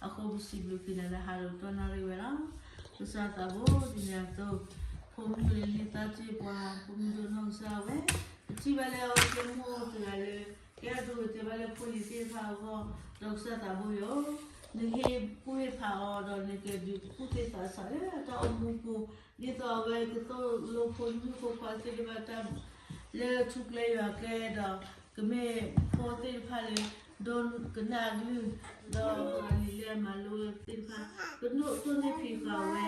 အဃိပစံးဘျုးက့ၤနၤလၢဟးဒီးတီနၣ်ရံၣ်ဝဲလီၤ. ကစၢ်သးဘိဒ်န့ၣ်အသိး, ဖိမုၣ်လံၤသးစ့ၢ်ပှၤ ဖိမုၣ်ဒိၣ်နီၢ်ကစၢ်ဝဲ, ပထံၣ်ဘၣ်လၢအဝဲသ့ၣ်မိၢ်အိၣ်တဂၤလၢ ကဲဒိကတဲာ်ဘၣ်လၢဖိလံၤသ့ၣ်တဖၣ်အဂီၢ်, ဒီးကစၢ်သးဘိယီၤ, နဟ့ၣ်ကူၣ်ဟ့ၣ်ဖးအီၤဒီးနကဒုးကူၣ်သ့သးစၢ်လၢတၢ်အိၣ်မူပူၤ, ဒ်သိးအဝဲကသိၣ်လိဖိမုၣ်ဖိခွါသ့ၣ်တဖၣ်တၢ် လၢထူကျဲယွၤကျဲဒီး ကမ့ၢ်ဖိသ့ၣ်တဖၣ်လၢ ဒိကနၣ်အကလုၢ်, ဒီးလံာ်လဲၢ်မၤလိသ့ၣ်တဖၣ် ကဒိၣ်တိၢ်န့ၢ်ဖံးဃာ်ဝဲ,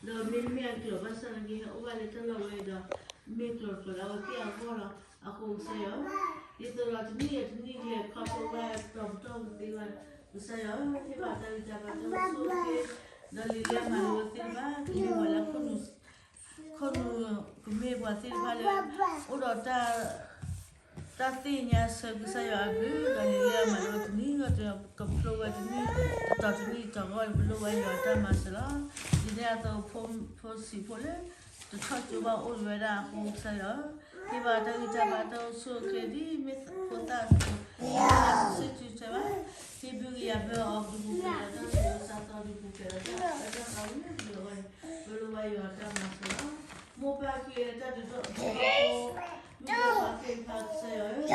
ဒီးမ့တမ့ၢ်အကျိာ်ဘၣ်ဆၣ်နာ်က့ဟဲအိၣ်ဘၣ်လၢတၢ်လီၢ်ဝဲဒီး မ့ၢ်ကျိာ်ကျိာ်လၢအဝဲသ့ၣ်အဂီၢ်လီၤ. အဃိကစၢ်ယွၤ, ဒ်သိးဒီးတနံၣ်အံၤတနံၣ်လဲၤခီဖျိဘၣ်တီၤပတီၢ်ပသ့ဝဲ, ကစၢ်ယွၤဧၢ, ဟ့ၣ်ဘၣ်တၢ်ဂံၢ်တၢ်ဘါတၢ်အိၣ်ဆူၣ်အိၣ်ချ့, ဒီးလံာ်လဲၢ်မၤလိသ့ၣ်တဖၣ် ကမ့ၢ်ပှၤလၢခိၣ်နူာ်, ခိၣ်နူာ်, ကမ့ၢ်ပှၤသ့ၣ်တဖၣ်လၢ အိၣ်ဒီးတၢ် တၢ်သ့ၣ်ညါဆၢကစၢ်ယွၤအဘျုး, ဒီးလံာ်လဲၢ်မၤလိတနံၣ်ဂီၢ် ကဖျိဝဲတနံၣ်, တတီၤတနံၣ်တီၤဂီၢ် ပလိၣ်ဘၣ်ယွၤတၢ်မၤစၢၤလီၤ. ဒ်န့ၣ်အသိး ဖိဆံးဖိလၢ တထီၣ်ကၠိဘၣ်အိၣ်ဝဲဒၣ်အဃိကစၢ်ယွၤ, ဟ့ၣ်ဘၣ်တၢ်ဂံၢ်တၢ်ဘါတၢ်အိၣ်ဆူၣ်အိၣ်ချ့ဒ်မ့ၢ်ဖိသၣ်အသိး, မ့ၢ်တၢ်စံးဆၢဘၣ်, ဟ့ၣ်ဘုကယာ်ဘၢအီၤ ပူၤဖျဲးဒီးတၢ်ဆူးတၢ်ဆါသီ ပူၤဖျဲးဒီးတၢ်အၢတၢ်သီဝံၤန့ၣ်အဂီၢ်န့ၣ်, ပလိၣ်ဘၣ်ယွၤတၢ်မၤစၢၤလီၤ. မိၢ်ပၢ်ခံဂၤလၢတၢ်ဒုးဒိၣ်ထီၣ် မုၣ်ကီၤလံၢ်သ့ၣ်တဖၣ်ကစၢ်ယွၤဧၢ,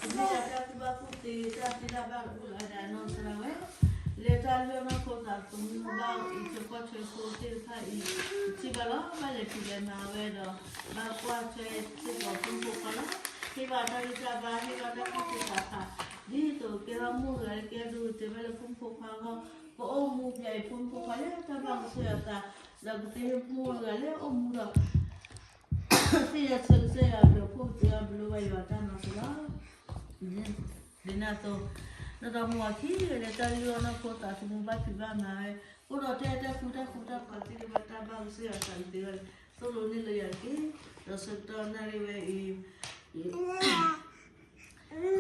ပမ့ၢ်ဒၣ်တၢ်ကူၣ်ဘၣ်ကူၣ်သ့တၢ်သ့တၢ်ဘၣ်တအိၣ်လၢအဒၣ်နီၢ်ကစၢ်ဒၣ်ဝဲ, လၢတၢ်လုၢ်အီၣ်နီၢ်ခိသးသမူဘၣ်အံၤ ထွဲကွၢ်ထွဲဖိသ့ၣ်တဖၣ်အံၤ, ပထံၣ်ဘၣ်လီၤ ဘၣ်လဲၤဖံးလဲၤမၤဝဲဒီး ဘၣ်ကွၢ်ထွဲစ့ၢ်ကီးဖိမုၣ်ဖိခွါလီၤ. ဟ့ၣ်ဘၣ်တၢ်ဂံၢ်တၢ်ဘါ ဟ့ၣ်ဘၣ်တၢ်ကူၣ်သ့သးဆး, ဒ်သိးကဲထီၣ်မိၢ်တဂၤလၢကဲဒိကတဲာ်ဘၣ်လၢဖိမုၣ်ဖိခွါအဂီၢ်, ကအိၣ်မူပျဲအံၤဖိမုၣ်ဖိခွါလၢတၢ်ဘၣ်ကစၢ်ယွၤအသး, ဒီးကသ့မိၢ်တဂၤလၢအိၣ်မူဒီး သ့ၣ်ညါဆၢကစၢ်ယွၤအဘျုးအဖှိၣ်ကသ့အီၤ ပလိၣ်ဘၣ်ယွၤတၢ်မၤစၢၤလီၤ. ဒ်န့ၣ်အသိး, ဒီးဒီမါဝၤခံဂၤလၢတၢ်လုၢ်အီၣ်နီၢ်ခိသးသမူဘၣ်ဖံးဘၣ်မၤဝဲ, အိၣ်ဒီးတၢ်အဲၣ်တၢ်ကွံတၢ်ဃူတၢ်ဖိးသ့ၣ်တဖၣ် တၢ်ဘၣ်ကစၢ်ယွၤအသးကသ့အီၤန့ၣ်, သိၣ်လိနဲၣ်လၢယၤတက့ၢ်. ဒီးဆၢကတီၢ်နၣ်ရံၣ်ဝဲအံၤ ခီ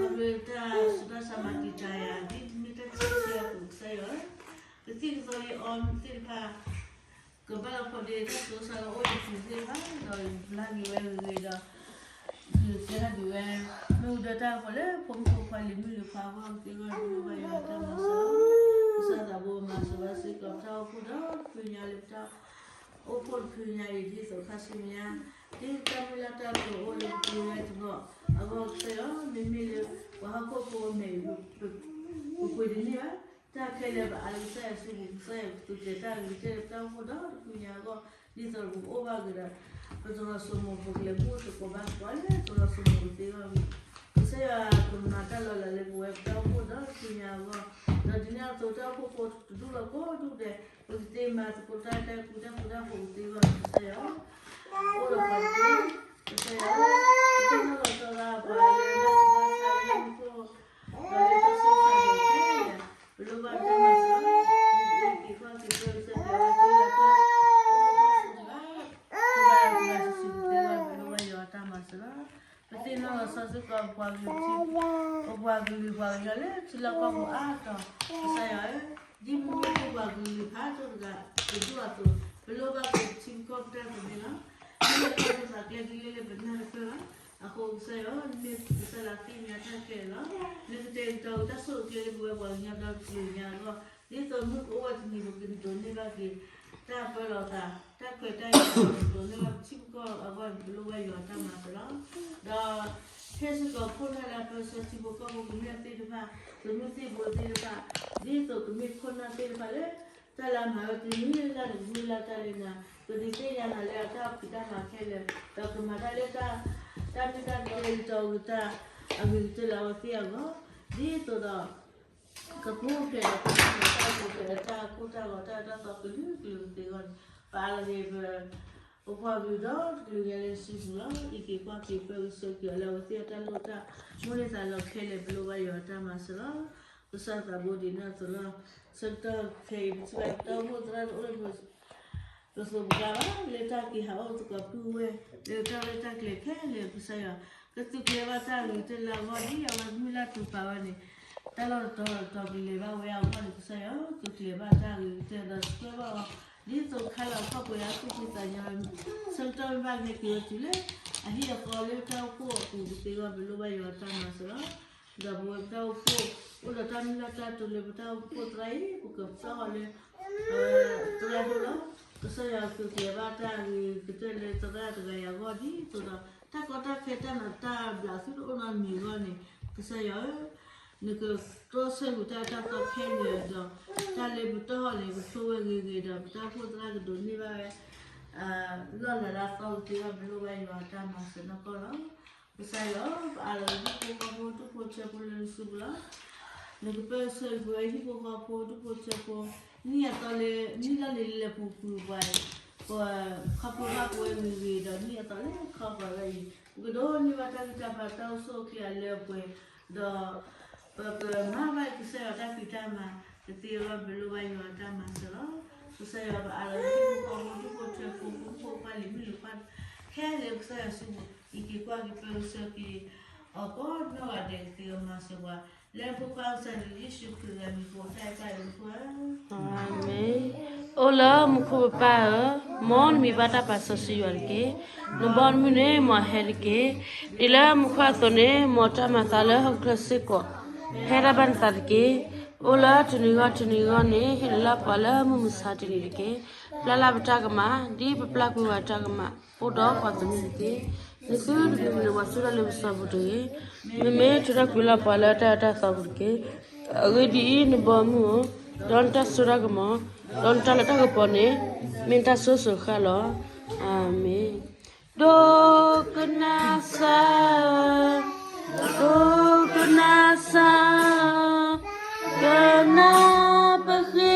ဖျိတၢ်ဆူးတၢ်ဆါမၤတံာ်တာ်ယၤ ဒ်မ့ၢ်တၢ်ဆံဆံအပူၤကစၢ်ယွၤ, ကသံၣ်ကသီလံအီၤသ့ၣ်တဖၣ် ကဘၣ်လီၤဖီဒ့တၢ်စိစါလၢအိၣ်တပူၤသ့ၣ်တဖၣ် ဒီးဘျါက့ၤဝဲဂ့ၤဂ့ၤဒီး ကကဲထီၣ်ဒံးဝဲ မ့ၢ်ဒၣ်တၢ်ဃီလၢဖိမုၣ်ဖိခွါလံၤမုၣ်လံၤခွါအဂီၢ်သ့ၣ်တဖၣ် ပလိၣ်ဘၣ်ယွၤတၢ်မၤစၢၤ, ကစၢ်သးဘိမၤစၢၤဘၣ်စ့ၢ်ကီး ပတၢ်အိၣ်ဖှိၣ်ဒီတဖုညါလၢပတၢ်အိၣ်ဖှိၣ်တဖုညါအံၤ ဒ်သိးခါဆူညါ ဒ်တၢ်မုၢ်လၢ်တၢ်ကတိၤအိၣ်လၢပတံၤဝဲတဘျီအဂီၢ်ကစၢ်ယွၤ, မ့မ့ၢ်လၢပှၤဟီၣ်ခိၣ်ဖိအမဲာ်ညါ ပပှ့ၤတန့ၢ်ဘၣ် တၢ်ခဲလၢာ်ပအါလၢကစၢ်ယွၤစုပူၤ ကစၢ်ယွၤကသူးကျဲၤတၢ်ဂ့ၤကတၢၢ်လၢပတၢ်အိၣ်ဖှိၣ်ဒီတဖုညါအဂီၢ်, ဒ်သိးပကအိၣ်ဘၣ်က့ၤဒီး ပတြီၤစိမိၤ ပကလဲၤမူသကိးဘၣ်သကိးလၢတြီၤစိမိၤကသ့အဂီၢ်, ကစၢ်ယွၤကမၤတၢ်လီၤလးလၢပဝဲပတၢ်အိၣ်ဖှိၣ်ဒီတဖုညါအဂီၢ်, ဒီးဒ်န့ၣ်အသိးတၢ်အိၣ်ဖှိၣ်ဖိတဒူၣ်လီၤကိးဒူၣ်ဒဲး ပကသ့မၤသကိးတၢ်အဲၣ်တၢ်ကွံတၢ်ဃူတၢ်ဖိးကသ့အဂီၢ် ကစၢ်ယွၤ အိၣ်ဒီးပှၤတက့ၢ်. ကစၢ်ယွၤ ပသ့ၣ်နီၣ်လီၤဆီဒၣ်ပှၤလၢဘၣ်ဆူးဘၣ်ဆါလၢမူခိၣ် ဒီးလၢတၢ်ဆူးတၢ်ဆါခဲလၢာ်, ပလိၣ်ဘၣ်တၢ်မၤစၢၤ, ပက့ၤက့ၤကွၢ်က့ၤပၢၢ်ကစၢ်ယွၤဝဲသ့ၣ်အတၢ်အိၣ်ဖှိၣ်စူၢ်ဘၣ်, ပဘၣ်တၢ်မၤစၢၤစူၢ်ကသ့အဂီၢ် ပလိၣ်ဘၣ်ယွၤတၢ်မၤစၢၤလီၤ. ပသ့ၣ်နီၣ်လီၤဆီစ့ၢ်ကီးပှၤကလုာ်ထံ, ပပှၤကလုာ်ပှၤကညီလၢထံလီၢ်ကီၢ်ပူၤအါတီၤ, ကစၢ်ယွၤဧၢ, ဒ်မ့ၢ်ပှၤကလုာ်ဖးဒိၣ်တဂၤ ပဒိၣ်အသိး, ပလိၣ်ဘၣ်က့ၤထံပကီၢ်ပတၢ်သဘျ့လီၤ. မ့ၢ်လၢတၢ်သးကျဲဒ်လဲၣ်လၢပနၢ်တပၢၢ်ဘၣ်, အဃိကစၢ်ယွၤ နမ့ၢ်ကစၢ်လၢသ့ၣ်ညါတၢ်ခဲလၢာ်လီၤ. နကတဲာ်ကတီၤတၢ်ဆိၣ်အၢကျဲလၢပဝဲပှၤကညီဒီတကလုာ်ညါအဂီၢ်, ဒ်သိးမုၢ်ကအိၣ်ဝဲတနံၤ ပကဒိးန့ၢ်ဘၣ်က့ၤ တၢ်ပၢလီၤသး, တၢ်ခွဲးတၢ်ယာ် ပကဒိးန့ၢ်ဘၣ်ထံပကီၢ်အဂီၢ်န့ၣ် ပလိၣ်ဘၣ်ယွၤတၢ်မၤစၢၤလီၤ. ဒီး ဟ့ၣ်စ့ၢ်ကီးခိၣ်နၢ်လၢအပၢဆှၢထံဖိကီၢ်ဖိကမျၢၢ်သ့ၣ်တဖၣ်, သုးမုၢ်သံၣ်ဘိသ့ၣ်တဖၣ်, ဒ်သိးကမ့ၢ်ခိၣ်နၢ်သ့ၣ်တဖၣ်လၢ တၢ်လၢအမၤဝဲကမုၢ်လၢ်န့ၣ် ကမုၢ်လၢ်တၢ်လၢနၤ, ကဒုးသ့ၣ်ညါနၤလၢအတၢ်ဖံးတၢ်မၤခဲလၢာ်, ဒီးကမၤတၢ်လၢ တၢ်မ့ၢ်တၢ်တီလၢယတီအကတၢၢ် အဂ့ၤကတၢၢ်လၢအဝဲသ့ၣ်အဂီၢ်, ဒ်သိးဒီး ကပူၤဖျဲးဒီးကပူၤဖျဲးတၢ်အိၣ်ဖှိၣ်ဖျဲးဒီးတၢ်ကိၢ်တၢ်ဂီၤတၢ်အၢတၢ်သီကလုာ်ကလုာ်ကသ့အဂီၢ်န့ၣ်, ပအါလီၤက့ၤပ ပပှၤကလုာ်ဒီတကလုာ်ညါလၢနစုပူၤလီၤ. အံးက့ၤကွၢ်က့ၤပၢကဆှၢက့ၤအီၤလၢအဝဲသ့ၣ်အတၢ်လိၣ်တၢ် မိၣ်န့ၢ်သးလီခဲလၢာ် ပလိၣ်ဘၣ်ယွၤအတၢ်မၤစၢၤလီၤ. ကစၢ်သးဘိဒ်န့ၣ်အသိးလီၤ. ဆၢကတီၢ်ခဲအံၤ ပထံၣ်ဘၣ်ပတၢ်အိၣ်ဖှိၣ်သရၣ်တအိၣ်လၢ ပသိးပကျါဘၣ် လၢတၢ်က့ၤဟးအိၣ်သကိးပုၢ်ဝဲၢ် လၢတၢ်ရဲၣ်တၢ်ကျဲၤခဲလၢာ် ကစၢ်ယွၤ ကသုးကျဲၤဘၣ်တၢ်ဂ့ၤကတၢၢ်လၢအဂီၢ် ဒ်အဝဲမုၢ်လၢ်တူၢ်ပာ်ဝဲန့ၣ် တၢ်လီၢ်တတီၤလီၤတတီၤကလဲၤဘၣ်ဝဲအဂီၢ်န့ၣ် ကစၢ်ယွၤ သုးကျဲၤဘၣ်တၢ်ဂ့ၤကတၢၢ်ဒီးဆှၢဘၣ်အီၤ ဒ်သိးခါလီၤအခီၣ်ပှဲၤလၢသူၣ်ဖှံသးညီ ဆၢကတီၢ်မ့ၢ်ဘၣ်ကဟဲက့ၤဝဲတုၤလၢ အဟံၣ်အဃီလၢတၢ်အိၣ်ဖှိၣ်အပူၤကသ့အဂီၢ် ပလိၣ်ဘၣ်ယွၤတၢ်မၤစၢၤလီၤ. ဒီးပဝဲပတၢ်အိၣ်ဖှိၣ် အိၣ်ဒီးတၢ်မုၢ်လၢ်တၢ်တိာ်လၢပတၢ်အိၣ်ဖှိၣ်သရၣ်အံၤ ပကပတီၢ်ဃီၤလၢ သရၣ်ဒိၣ်လီၤ. ကစၢ်ယွၤကကျဲၤဘၣ်တၢ်ဂ့ၤကတၢၢ်လၢသရၣ်တဂၤအံၤအဂီၢ် ဒ်သိးဒီး တၢ်ကီတၢ်ခဲတၢ်နးတၢ်ဘျးသုတအိၣ်နီတမံၤအဂီၢ်န့ၣ် ကစၢ်ယွၤဧၢ နကတိစၢၢ်ကွံာ်တၢ်အၢတၢ်သီခဲလၢာ်ဒီး တၢ်လၢပတီၢ်ဃီၤန့ၣ် ပဆိၣ်ဝဲဂ့ၤဂ့ၤဒီး ပတၢ်အိၣ်ဖှိၣ်သရၣ်ကဒိးန့ၢ်ဘၣ်ဝဲ လီၢ်လၤလၢအသီကသ့အဂီၢ် ပလိၣ်ဘၣ်ယွၤအတၢ်မၤစၢၤနီၢ်ကီၢ်လီၤ. ကစၢ်ယွၤ ပအၢၣ်လီၤလၢဟံၣ်ဖိဃီဖိ ဒူၣ်ဖိထၢဖိလၢနစုပူၤလီၤ. နကပၢၢ်ဆၢကွံာ်ဝဲဟံၣ်ဖိဃီဖိ ဒူၣ်ဖိထၢဖိ နံၣ်အသီလၢ နံၣ်လီၢ်လံၤလၢပူၤကွံာ်ပှၤ ပခီဖျိဘၣ်ပဝဲဂ့ၤဂ့ၤဒီး နံၣ်အသီလၢခီဃီၤဝဲအံၤ ပကဒိးန့ၢ်ဘၣ်တၢ်ဂံၢ်တၢ်ဘါ တၢ်အိၣ်ဆူၣ်အိၣ်ချ့အလၢအပှဲၤ ဒီး ပကမၤဘၣ်ကစၢ်ယွၤတၢ်ဖံးတၢ်မၤကသ့အဂီၢ် ပလိၣ်ဘၣ်ယွၤအတၢ်မၤစၢၤလီၤ. ကစၢ်ယွၤ ပအၢၣ်လီၤလၢဟံၣ်ဖိဃီဖိ ဒူၣ်ဖိထၢဖိ ဖိမုၣ်ဖိခွါ လံၤမုၣ်လံၤခွါ ခဲလၢာ် ကစၢ်ယွၤစုပူၤ အံးက့ၤကွၢ်က့ၤ ပၢၢ်ဆၢက့ၤ အီၤကိးနီၢ်ဂၤဒဲးကသ့အဂီၢ် မၤစၢၤပှၤ လၢဖိခွါကစၢ်ယ့ၣ်ၡူးခရံာ်အမံၤ ပတၢ်အဲၣ်တၢ်အၢ အၤမ့ၣ်. အိၣ်လၢမူခိၣ်ပပၢ်ဧၢ, မ်နမံၤဘၣ်တၢ်ပာ်စီဆှံယွၤတက့ၢ်. နဘီနမုၢ်န့ၣ် မ်အဟဲတက့ၢ်. ဒ်လၢမူခိၣ်အသိးန့ၣ် မ်တၢ်မၤအသးလၢဟီၣ်ခိၣ်ချၢစ့ၢ်ကီး ဟဲဒၣ်ဘၣ်နသးတက့ၢ်. အိၣ်လၢတနံၤဂီၢ်တနံၤဂီၢ်န့ၣ် ဟ့ၣ်လီၤလၢပှၤလၢမုၢ်မဆါတနံၤတက့ၢ်. ပျၢ်လၢပတၢ်ကမၣ် ဒ်ပပျၢ်ကွံာ်ပှၤတၢ်ကမၣ် အိၣ်ဒီးပှၤသနူတက့ၢ်. နသုတမ့ၢ်မနုၤပှၤဆှၢတၢ်လၢပစီပူၤတဂ့ၤ. မ့မ့ၢ်ထုးထီၣ်ကွံာ်လၢပှၤလၢတၢ်အၢတၢ်သီပူၤတက့ၢ်. အဂ့ၢ်ဒ်အံၤ, နဘီမုၢ်ဧၢ, ဒီးနတၢ်စိတၢ်ကမီၤ, ဒီးနတၢ်လၤတၢ်ကပီၤန့ၣ် မ့ၢ်တၢ်စိၤစိၤဃၣ်လီၤ. အၤမ့ၣ်. ဒိကနၣ်စၢ်, ဒိကနၣ်စၢ်, ကနၣ်ပဃ့ကညး, ဒီးမၤမုာ်ပသး အၤမ့ၣ်. စံးဘျုးစံးဘျုး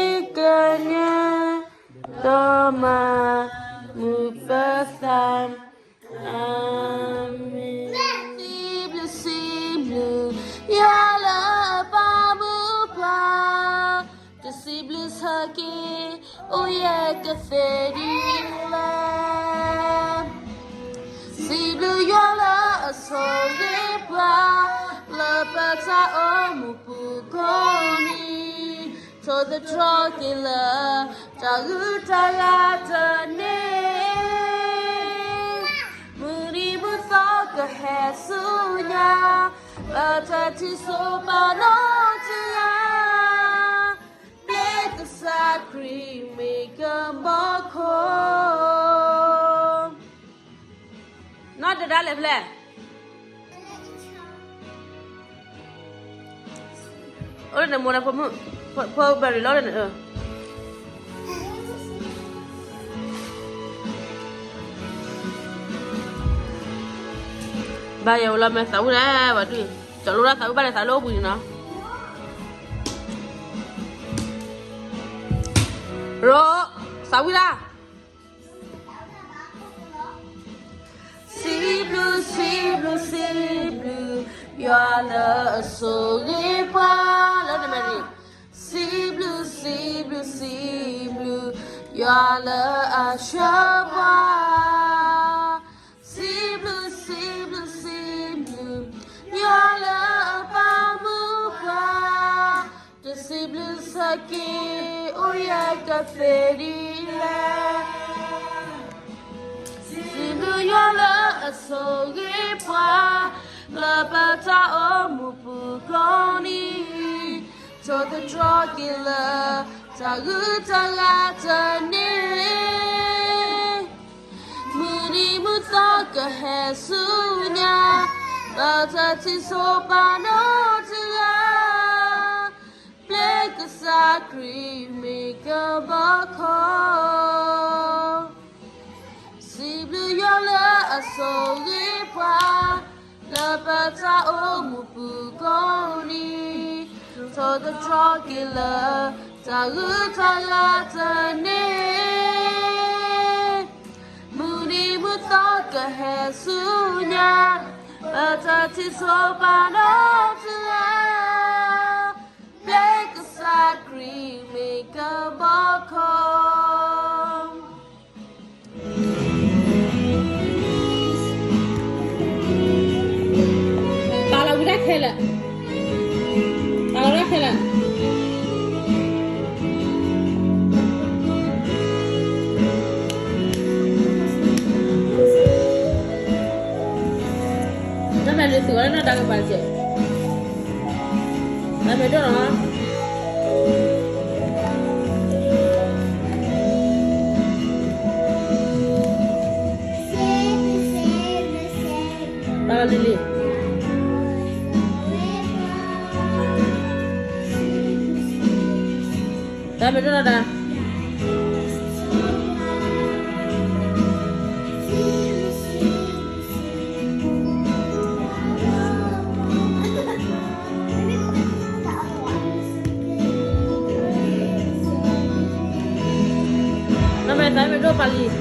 ယွၤလၢအပာ်မူပှၤ, တစံးဘျုးဆၢက့ၤ အိၣ်ယဲၢ်ကသ့ဒ်လဲၣ်. စံးဘျုးယွၤလၢအဆိၣ်ဂ့ၤပှၤ လၢပတၢ်အိၣ်မူပူၤကိးနံၤ, ထိၣ်သတြီၤက့ၤလၢ တၢ်ဂုၤတၢ်ဂၤတန့ၢ်, မုၢ်နံၤမုၢ်သီကဟဲဆူညါ, ပတၢ်ထံၣ်ဆိပာ်နီတဂၤ, ဘျ့ကစၢ်ခရံာ်မ့ၢ်ကဘီခိၣ်. နီၢ်တဒါလဲၣ်ဖဲလဲၣ်. အိၣ်လၢနမိၢ်လၢဖိမုၣ်, ဖိဘၢၣ်ရံၤလီၤလၢနအၢ, ဘၣ်ယဲၢ်ဝဲလီၤမဲာ်သးဝံၣ်လဲၣ်, ဝဲဒုး, ကၠီလိတၢ်သးဝံၣ်ဘၣ်လဲၣ် သးလၢအိၣ်ဘှံးန့ၣ်နီၤ, ရိ, သးဝံၣ်လၢ စံးဘျုးစံးဘျုးစံးဘျုး, ယွၤလၢအဆိၣ်ဂ့ၤပှၤ, လၢနမဲာ်န့ၣ်, စံးဘျုးစံးဘျုး စံးဘျုး, ယွၤလၢအဆှၢပှၤ, စံးဘျုးစံးဘျုးစံးဘျုး, ယွၤလၢအပာ်မူပှၤ, တစံးဘျုးဆၢက့ၤ အိၣ်ယဲၢ်ကသ့ဒ်လဲၣ်. စံးဘျုးယွၤလၢအဆိၣ်ဂ့ၤပှၤ, လၢပတၢ်အိၣ်မူပူၤကိးနံၤ, ထိၣ်သတြီၤက့ၤလၢ တၢ်ဂုၤတၢ်ဂၤတန့ၢ်, မုၢ်နံၤမုၢ်သီကဟဲဆူညါ, ပတၢ်ထံၣ်ဆိပာ်နီတဂၤ, ဘျ့ကစၢ်ခရံာ်မ့ၢ်ကဘီခိၣ်. စံးဘျုးယွၤလၢအဆိၣ်ဂ့ၤပှၤ, လၢပတၢ်အိၣ်မူပူၤကိးနံၤ, ထိၣ်သတြီၤက့ၤလၢ တၢ်ဂုၤတၢ်ဂၤတန့ၢ်, မုၢ်နံၤမုၢ်သီကဟဲဆူညါ, ပတၢ်ထံၣ်ဆိပာ်နီတဂၤ, ဘျ့ကစၢ်ခရံာ်မ့ၢ်ကဘီခိၣ်. ပာ်လီၤဝံၤဒၣ်ခဲလၢာ်, ပာ်လီၤဝံၤဒၣ်ခဲလၢာ်, တၢ်မဲာ်န့ၣ်သုးဝဲဒၣ်နီၢ်ဒါကပၤစဲး. ဒိၣ်လီၤ. တၢ်လံၤလံၤ တၢ်မ့ၢ်ဒိၣ်လီၤဒၣ်. နမ့ၢ်သးမ့ၢ်ဒိၣ်ပာ်လံ.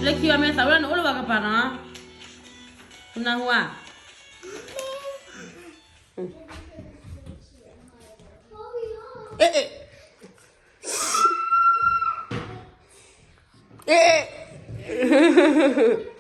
လၢခံအီၤမ့ၢ်သးဝဲဒၣ်န့ၣ် အိၣ်လၢပှၤကပၤနီၤ, နၢ်ဟူဧါ. အ့ၣ်, အ့ၣ်,